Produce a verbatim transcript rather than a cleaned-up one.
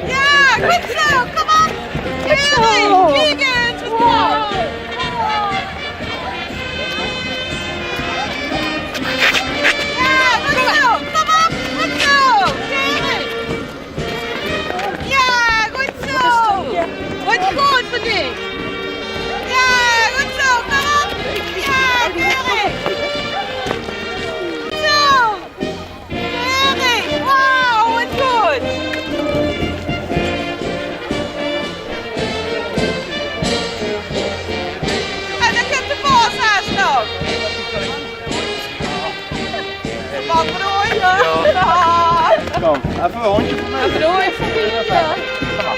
Ja, good zo, kom op. Good zo. Good zo. Ja, good zo, kom op. Good zo. Good. Ja, good zo. Wat good vandaag. Ja, good zo, kom op. Ja, good. Zo. Erik, wauw, wat good. En dan komt de paashaas nog. Wat bedoel je? Ja. Kom, even een hondje voor mij. Even een hondje voor mij, ja. Kom maar.